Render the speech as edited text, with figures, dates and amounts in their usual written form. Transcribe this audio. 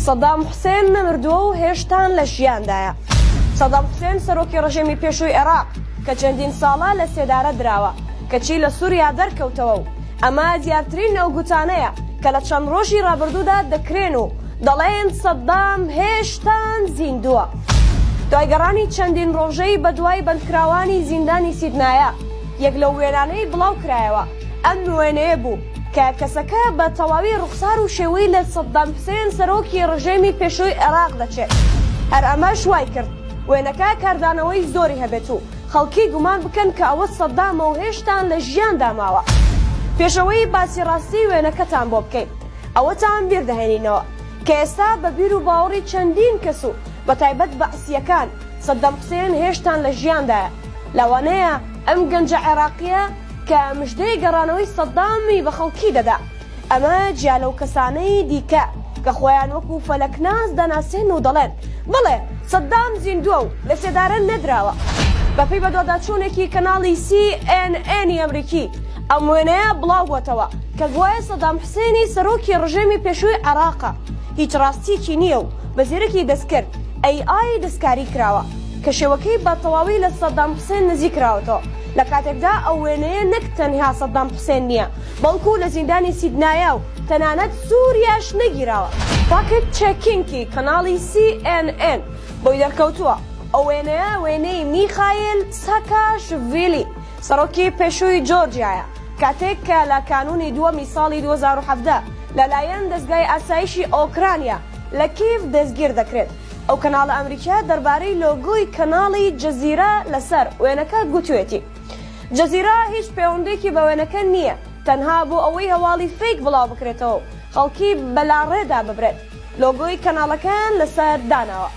سەدام حوسێن نەمردووە و هێشتان لە ژیاندایە. سەدام حوسێن سەرۆکی ڕژێمی پێشووی عێراق کە چەندین ساڵە لە سێدارە دراوە، کەچی لە سوریا دەرکەوتەوە و ئەمە دیارترین ئەو گوتانەیە کە لە چەند ڕۆژی ڕابردوودا دەکرێن و دەڵێن سەدام هێشتان زیندووە. دوای گەڕانی چەندین ڕۆژەی بەدوای بەندکراوانی زیندانی سیدنایا، یەک لەو وێنانەی بڵاوکرایەوە ئەم وێنەیە بوو کە کەسەکە بە تەواوی ڕوخسار و شێوەی لە سەدام حوسێن سەرۆکی ڕژێمی پێشووی عێراق دەچێت. هەر ئەمەش وایکرد وێنەکە کاردانەوەی زۆری هەبێت و خەڵکی گومان بکەن کە ئەوە سەدامە و هێشتان لە ژیاندا ماوە. پێش ئەوەی باسی ڕاستی وێنەکەتان بۆ بکەین ئەوەتان بیر دەهێنینەوە کە ئێستا بە بیر و باوەڕی چەندین کەس و بە تایبەت بەعسییەکان سەدام حوسێن هێشتان لە ژیاندایە. لەوانەیە ئەم گەنجە عێراقییە کە مژدەی گەڕانەوەی سەدامی بە خەڵکی دەدا، ئەمە جیا لەو کەسانەی دیکە کە خۆیان وەکو فەلەکناس دەناسێن و دەڵێن بەڵێ سەدام زیندووە و لە سێدارە نەدراوە. بەپێی بەدواداچوونێکی کەناڵی سی ئێن ئێنی ئەمریکی، ئەم وێنەیە بڵاوبووەتەوە کە گوایە سەدام حوسێنی سەرۆکی ڕژێمی پێشووی عێراقە، هیچ ڕاستییەکی نییە و بە زیرەکی دەستکرد، AI، دەستکاری کراوە. کە شێوەکەی بە تەواوی لە سەدام حوسێن نزیک کراوەتەوە، لە کاتێکدا ئەو وێنەیە نەک تەنها سەدام حوسێن نییە، بەڵکو لە زیندانی سیدنایا و تەنانەت سوریاش نەگیراوە. fact checking ی کەناڵی سی ئێن ئێن بۆی دەرکەوتووە، ئەو وێنەیە وێنەی میخایل ساکاشڤیلی سەرۆکی پێشووی جۆرجیایە، کاتێک کە لە کانوونی دووەمی ساڵی 2017 لەلایەن دەزگای ئاسایشی ئۆکرانیا لە کیڤ دەستگیر دەکرێت. ئەو کەناڵە ئەمریکیە دەربارەی لۆگۆی کەناڵی جەزیرە لەسەر وێنەکە گوتوێتی، جەزیرە هیچ پەیوەندێکی بە وێنەکە نییە، تەنها بۆ ئەوەی هەواڵی fake بڵاوبکرێتەوە و خەڵکی بەلاڕێدا ببرێت لۆگۆی کەناڵەکەیان لەسەر داناوە.